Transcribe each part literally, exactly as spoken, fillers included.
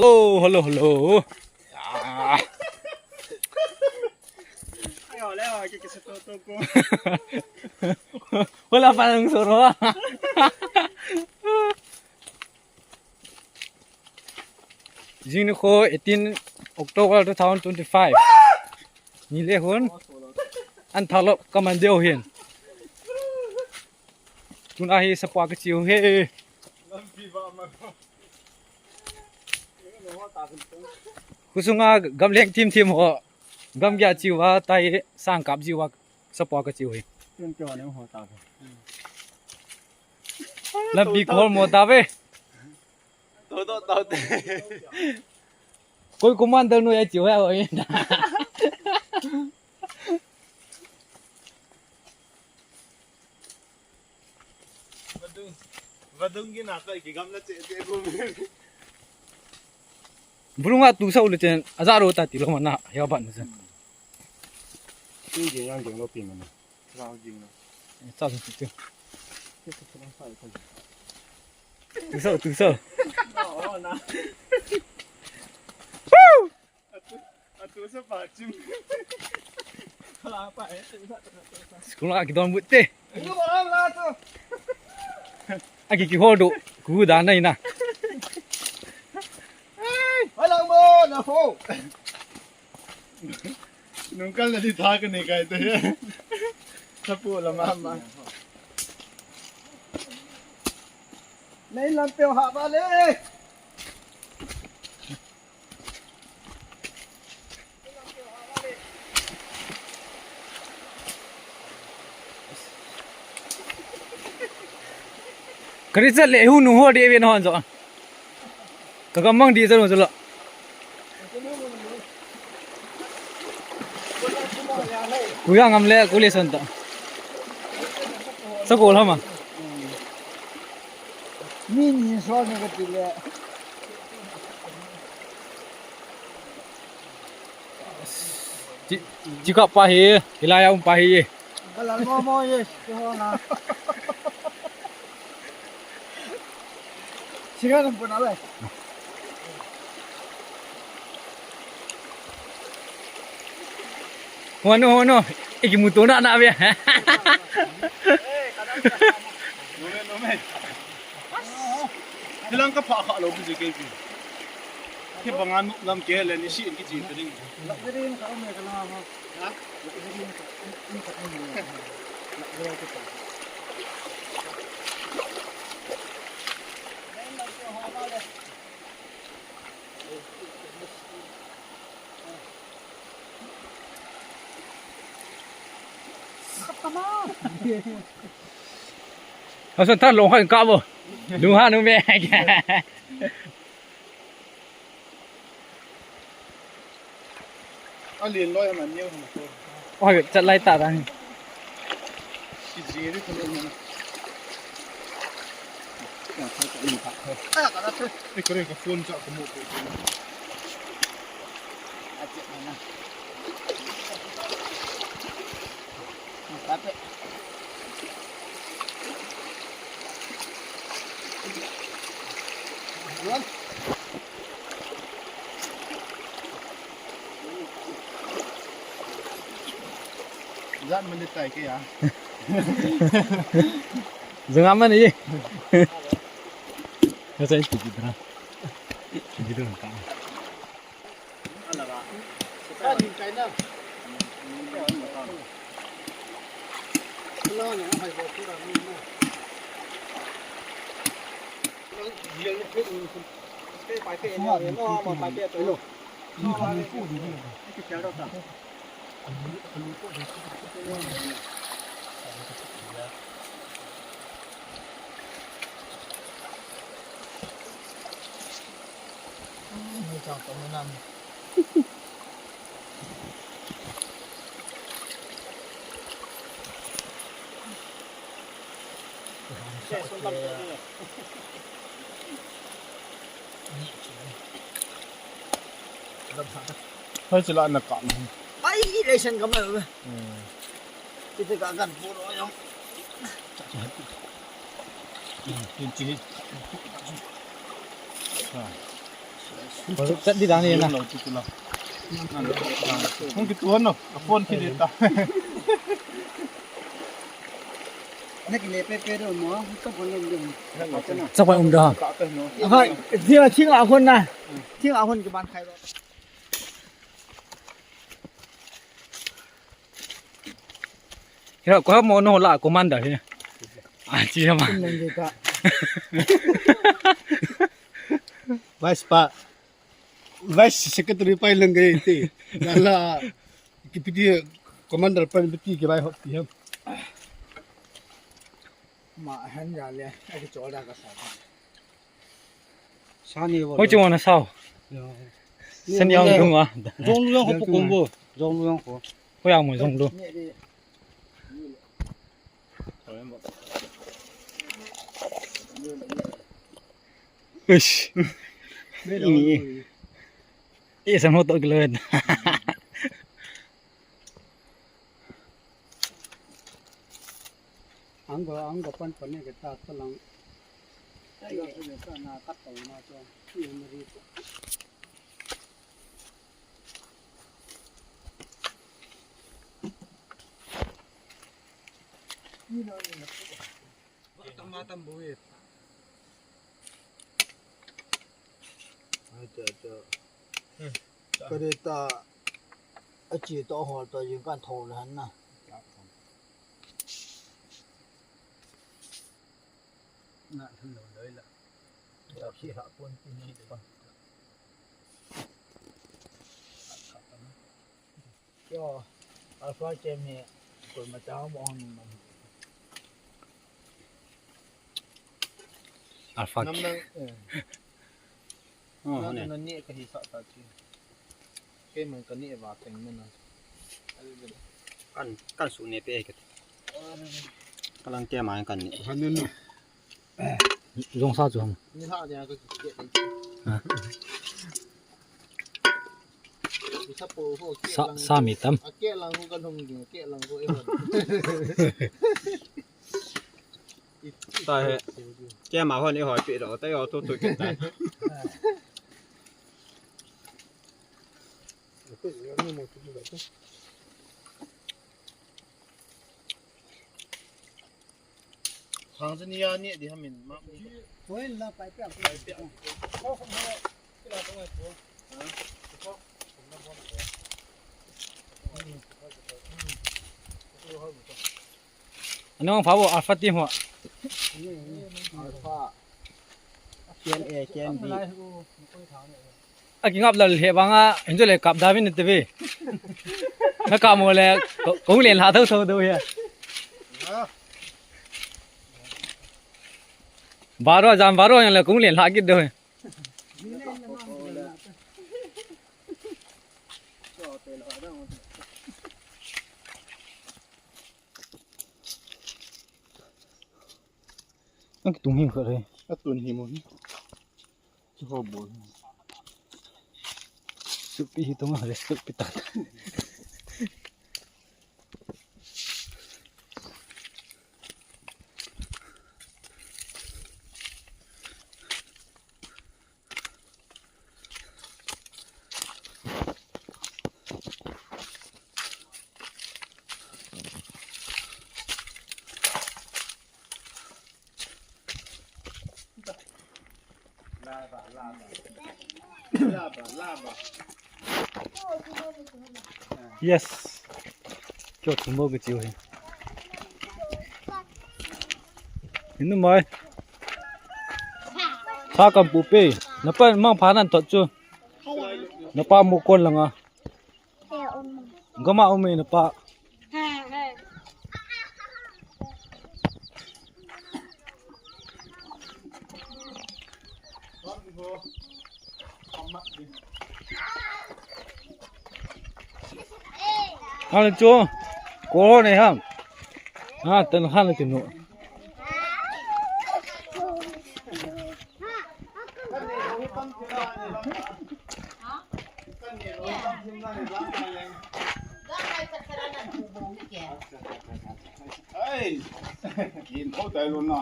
Hello, hello, hello. Ah. Hola, parang soro. Jing nikho eighteen October two thousand twenty-five. Ni le hun. An thalop kaman deu hin. Tun ahi sapo a kachiu hi. Khusunga gamleng thim thim ho. Gamgia chiu a tai sang kap jiu a sapo a kachiu hi. Lampi khol mo ta ve. To, to, to, te. Koi commander nu ya chiu ya oi. Vadung, vadung gina ka ki gamla che, che ko. Bulunga tu sau le chen, aja ro ta ti lo mana, ya ban chen. Tin jing yang jing lo pi mana. Rao jing lo. Eh, cha tu tu. Tu sau, tu sau. Oh, oh, na. Woo! Atu, atu sa pa chim. Kala pa, eh, tu sa, tu sa, tu sa. School a kidon but te. Ino ba la tu. Aki kihol do. Ku da nai na. Hai, hai lang mo, na ho. Nung kal na di tha ka ni kai te. Sapo la mama. Nei lam pe ha ba le. Kari chat le hu nu ho de ve na hon jo. Ka gamang di chat lo. Kuya ngam le kule son ta. Sa ko lama. Ni ni so ni ka ti le. Chi, chi ka pa hi, hilai a um pa hi. Ka lal mo mo ye, ki ho na. Siga nam puna le. Hono, hono. Iki muto na na be. Nome, nome. Hilang ka pha kha lo bu je ke bi. Ke banga nu lam ke le ni si ki ji ka ding. Hasan tha long kha ka bo. Lu ha nu me. A lien loi a man neo hang ko. Oi, chat lai ta dang. Si ji ri ko na. Ya, ka ta ni ka. Ai, ka ta. Ni ko ri ka phone cha ko mo ko. A che na na. Ka ta. Jat man de tai ke ya. Jung aman ye. Ka sai ti ki tra. Ki dun ka. Hoi, sila na kam. Ai, ration kam na. Hmm. Kita ka kan puro yung. Hmm, tin chi. Ha. Chat di dan ni na. Hung kituan no. A phone ki data. Na ki le pe pe do mo, to phone lo ding. Sa pa um da. Akai, dia thing a hon na. Thing a hon ki ban khai lo. Kira ko mo no la commander hi. A chi ma. Vice pa. Vice secretary pa lang gai te. Dala kipiti commander pa piti ke bai hot ti ham. Ma han ya le, a ki chol da ka sa. Sani bo. Hoi chu na sao. Sani ang dung a. Jong lu yang ko pu kum bo. Jong lu yang ko. Hoi ang mo jong lu. Uish. Ini. Eh, sama tu keluar. Anggo, anggo pan pan ni kita telang. Ayo, ayo, sana kat tahu na tu. Ini meri tu. Tama tam buhit. Acha, acha. Kadeta achi to hol to jing kan tho le han na. Na than lo loi la. Ta khi ha pon ti ni pa. Yo, alpha kem hi, koi ma chao mo hon ni man. Alpha. Nam nang, eh. Oh, nam ne. Nang ne ka hi sa ta chi. Kei man ka ne va teng man na. Kan, kan su ne pe ka. Ka lang kem man kan ne. Han ne no. Jong sa chu ham. Ni ha dia ka ki. Ha. Sa po ho, sa, sa mi tam. A ke lang ho ka long ding, ke lang ho e hon. Ta he. Ke ma hon e hoi pe lo, ta yo to to ke ta. Hang jani ya ni di hamin ma. Hoi la pai pe. Pai pe. Anong pha bo alpha team ho. Alpha. K N A, K N B. A kingap lal he banga, hinjo le kap da vin te ve. Na kap mo le, ko, kong len la thau thau do he. Baro, jam baro yang le kong len la kit do he. Ang kitung him khat re. A tun him o hi. Chu ho bol. Supi hi tung a re, supi ta. Yes. Kyo thumbo ke chiu he. Inu mai. Sa kam pu pe. Na pa mang pha nan thot chu. Na pa mu kon langa. Gama um e na pa. Hal chu. Ko ne ham. Ha, tan han le kinu. Hey, kin ho tai lo na.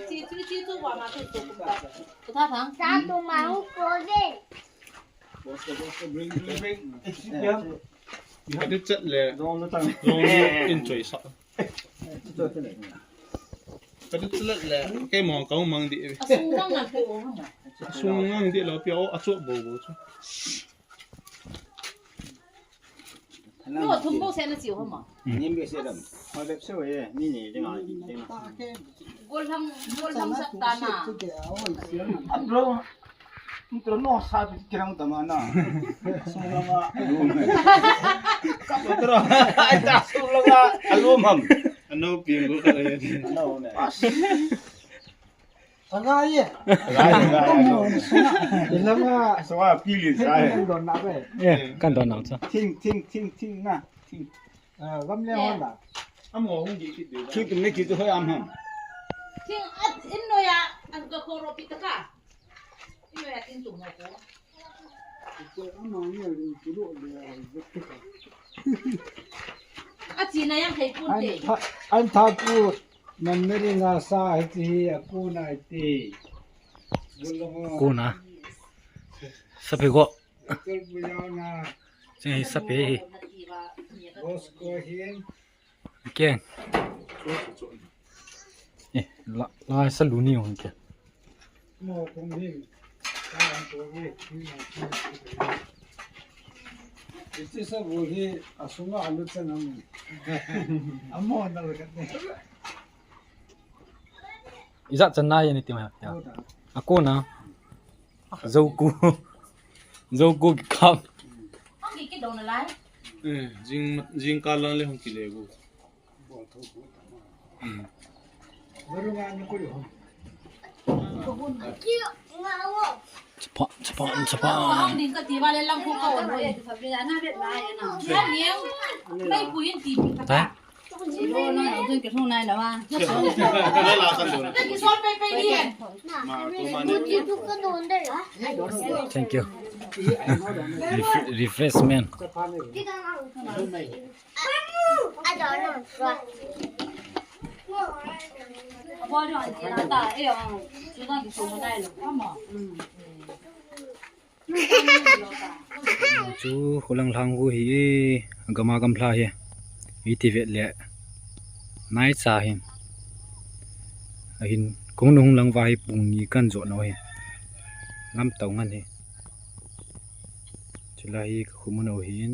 Chi, chi, chi, chu wa ma chu chu kum ta. Chu Sa tu mang ko de. Ka dit chet le. Zong lu in choi sa. Ka dit chet le. Kei mong kau mang di. Asung mang na ko. Asung mang di lo pia o achu bo bo chu. Ni thum bo se na chiu ho ma. Ni be se dam. Ho be se we ni ni de ma ni de ma. Gol ham gol ham sa ta na. Am bro. Mtro no sa pi kirang ta ma na. Sung la ma. Ka pa tro. Ai ta sung la ma. Alum ham. Ano pi go ka le. Ano ne. Sanga ye. Ilanga. Sanga pili sa ye. Kan don na be. Ye, kan don na cha. Thing thing thing thing na. Thing. Ah, gam le hon la. Amo hung di ki de. Thing tum ne ki tu hoi am ham. Thing at in no ya an ka ko ro pi ta ka. In no ya thing tum no ko. Ama ni ri tu ro le. A chi na yang thei pun te. An tha pu. Nameri nga sa hiti hi akuna iti. Kuna. Sape go. Tul pu yau na. Sing hi sape hi. Bos ko hin. Ken. Eh, la, la sa lu ni hong ke. Mo kong hin. Ka ang ko hi. Iti sa bu hi asunga alu sa nam. Amo na lo ka te. Ijat chan na ya ni ti ma ya. Ako na. Zoku. Zoku ki kham. Hong ki kidong na lai. Eh, jing, jingkah lang le hong kile gu. Hmm. Chapa, chapa, chapa. Hong ding ka ti ba le lang ko ka won hoi. Ya niang. Mai ku yin ti. Ta? Thank you. Ref-, refreshment. Chu Kholang lhang khu hi, gam a gamla hi. Iti vet le. Nai cha hin. Ahin, kong nung lang va hi pung ni kan jo no hi. Lam tau ngan hi. Chula hi ka khu mun o hin.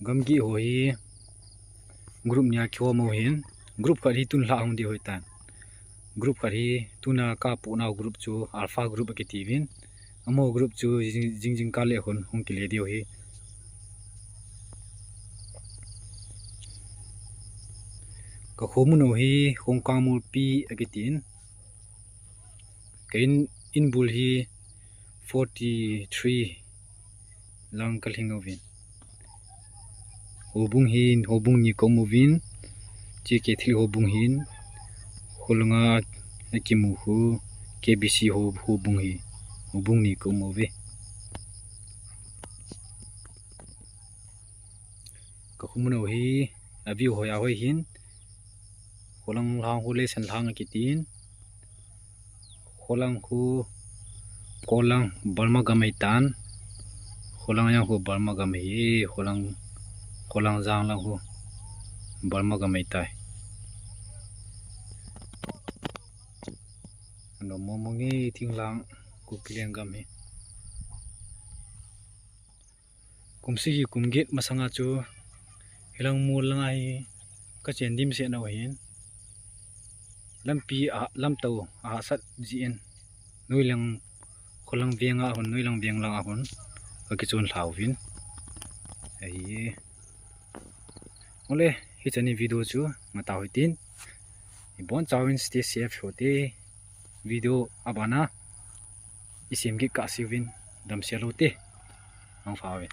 Gamgi ho hi group nia kiho mo hin. Group khat hi tun la hung di hoi tan. Group khat hi tuna ka pu nau group chu Alpha group akiti vin. Amo group chu jing, jing, jingkah le hon hung kile diu hi. Ka khu mun o hi Khongkangmolpi akitin. Ka in, in bul hi forty three lang ka lhing uvin. Hobung hin, hobung ni ka um uvin. Chi ke thil hobung hin. Kholanga akimu khu K B C ho, hobung hi. Hobung ni ka um uve. Ka khu mun o hi a view hoi a hoi hin. Kholang lhang khu Leisan lhang akitin. Kholang khu, Kholang Burma gam ahitan. Kholang jang khu Burma gam ahi, Kholang, Kholang jang lang khu Burma gam ahitai. Ano mo mo nge thing lang khu Kuki leng gam hi. Kumsi hi kum get masanga chu hilang mol langa hi ka chen dim se nau hin. Lampi a, lamto a sat ji in. Noilang Kholang veng a hon, Noilang veng lang a hon. Ka kichon lhau vin. Ahi. Ole, hi chani video chu nga tau hitin. Ibon chauvin stay safe ho te. Video abana. Isim gik ka siuvin. Dam sia lo te. Ang fa vin.